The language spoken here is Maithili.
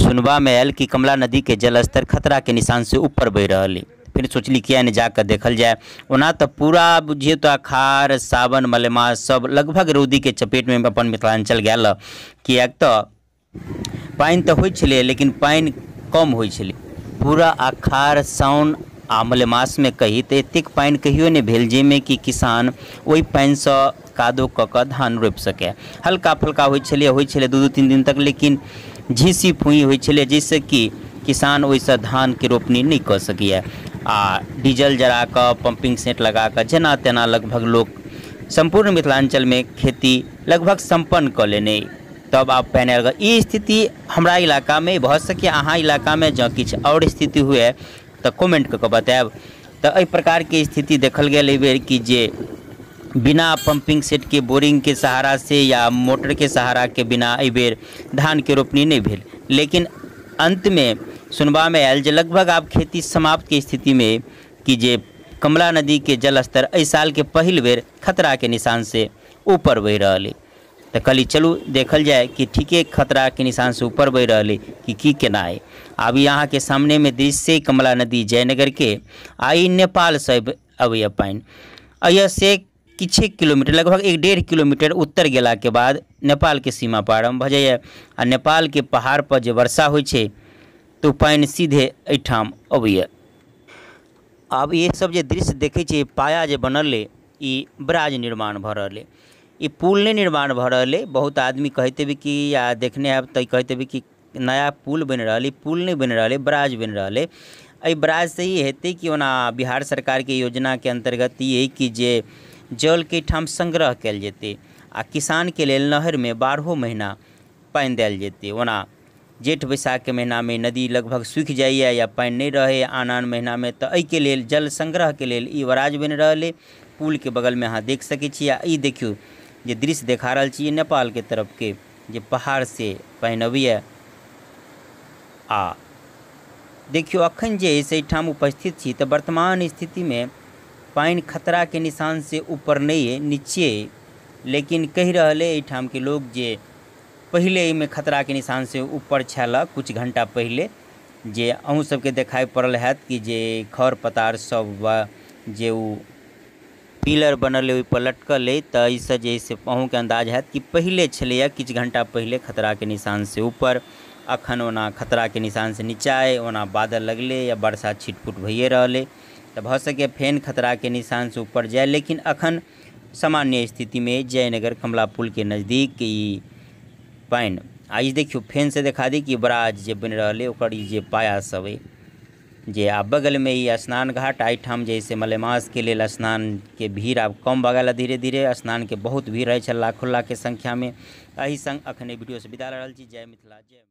सुनबामे आयल कि कमला नदीके जलस्तर खतराके निशानसँ ऊपर बढ़ि रहल अइ। फेर सोचली किया नहि जाकऽ देखल जाय। ओना तऽ पूरा बुझियौ तऽ अखाड़, सावन, मलेमास सब लगभग रौदीके चपेटमे अपन मिथिलाञ्चल गेल, किएक तऽ पानि तऽ होइ छलै लेकिन पानि कम होइ छलै। पूरा अखाड़, साउन आ मलेमासमे कही तऽ एतेक पानि कहियो नहि भेल जाहिमे कि किसान ओहि पानिसँ कादो कऽ कऽ धान रोपि सकै। हल्का फुल्का होइ छलै 2-2 3 दिन तक, लेकिन झीसी फूही होइ छलै जाहिसँ कि किसान ओहिसँ धानके रोपनी नहि कऽ सकैए। आ डीजल जरा कऽ पम्पिंग सेट लगा कऽ जेना तेना लगभग लोक सम्पूर्ण मिथिलाञ्चलमे खेती लगभग सम्पन्न कऽ लेने, तब आब पानि आयल। ई स्थिति हमरा इलाकामे भऽ सकैए, अहाँ इलाकामे जँ किछु आओर स्थिति हुए तऽ कमेंट कऽ कऽ बतायब। तऽ एहि प्रकारके स्थिति देखल गेल एहिबेर कि जे बिना पम्पिंग सेटके, बोरिंगके सहारा से या मोटरके सहाराके बिना एहिबेर धानके रोपनी नहि भेल। लेकिन अंतमे सुनबामे आयल जे लगभग आब खेती समाप्तके स्थितिमे कि जे कमला नदीके जलस्तर एहि सालके पहिल बेर खतराके निशानसँ ऊपर बढ़ि रहल अइ। तऽ कहली चलू देखल जाय कि ठीके खतराके निशानसँ ऊपर बढ़ि रहल अइ कि की केना अइ। आब ई अहाँके सामनेमे दृश्य कमला नदी जयनगरके, आ ई नेपालसँ अबैए पानि। एहिसँ किछे किलोमीटर, लगभग 1-1.5 किलोमीटर उत्तर गेलाके बाद नेपालके सीमा प्रारम्भ भऽ जाइए। आ नेपालके पहाड़पर जे वर्षा होइ छै तऽ ओ पानि सीधे एहिठाम अबैए। आब ई सब जे दृश्य देखै छियै, पाया जे बनल अइ, ई बराज निर्माण भऽ रहल अइ। ई पुल नहि निर्माण भऽ रहल अइ। बहुत आदमी कहैत हेबै कि या देखने हैब तऽ कहैत हेबै कि नया पुल बनि रहल अइ। पुल नहि बनि रहल अइ, बराज बनि रहल अइ। एहि बराजसँ ई हेतै कि ओना बिहार सरकारके योजनाके अन्तर्गत ई अइ कि जे जलके एहिठाम संग्रह कयल जेतै आ किसानके लेल नहरमे 12 महीना पानि देल जेतै। ओना जेठ बैसाखके महीनामे नदी लगभग सूखि जाइए या पानि नहि रहै आन आन महीनामे, तऽ एहिके लेल जल संग्रहके लेल ई बराज बनि रहल अइ। पुलके बगलमे अहाँ देख सकै छी। आ ई देखियौ जे दृश्य देखा रहल छी नेपालके तरफके जे पहाड़सँ पानि अबैए। आ देखियौ अखन जे से एहिठाम उपस्थित छी तऽ वर्तमान स्थितिमे पानि खतराके निशानसँ ऊपर नहि अइ, नीचे अइ। लेकिन कहि रहल अइ एहिठामके लोक जे पहिले एहिमे खतराके निशानसँ ऊपर छल कुछ घंटा पहिले, जे अहूँ सबके देखाइ पड़ल हैत कि जे खर पतार सब जे ओ पिलर बनल अइ ओहिपर लटकल अइ। तऽ एहिसँ जे से अहूँके अन्दाज हैत कि पहिले छलैए किछु घंटा पहिले खतराके निशानसँ ऊपर, अखन ओना खतराके निशानसँ नीचा अइ। ओना बादल लगलै या वर्षा छिटफुट भइए रहल अइ तऽ भऽ सकैए फेन खतराके निशानसँ ऊपर जाय, लेकिन अखन सामान्य स्थितिमे जयनगर कमला पुलके नजदीक ई पानि। आ ई देखियौ फेनसँ देखा दी कि बराज जे बनि रहल अइ ओकर ई जे पाया सब अइ जे आ बगलमे ई स्नान घाट। एहिठाम जे से मलेमासके लेल स्नानके भीड़ आब कम भऽ गेल, धीरे धीरे स्नानके बहुत भीड़ रहै छल लाखों लाखके संख्यामे। एहि संग अखन एहि वीडियोसँ विदा रहल छी। जय मिथिला, जय।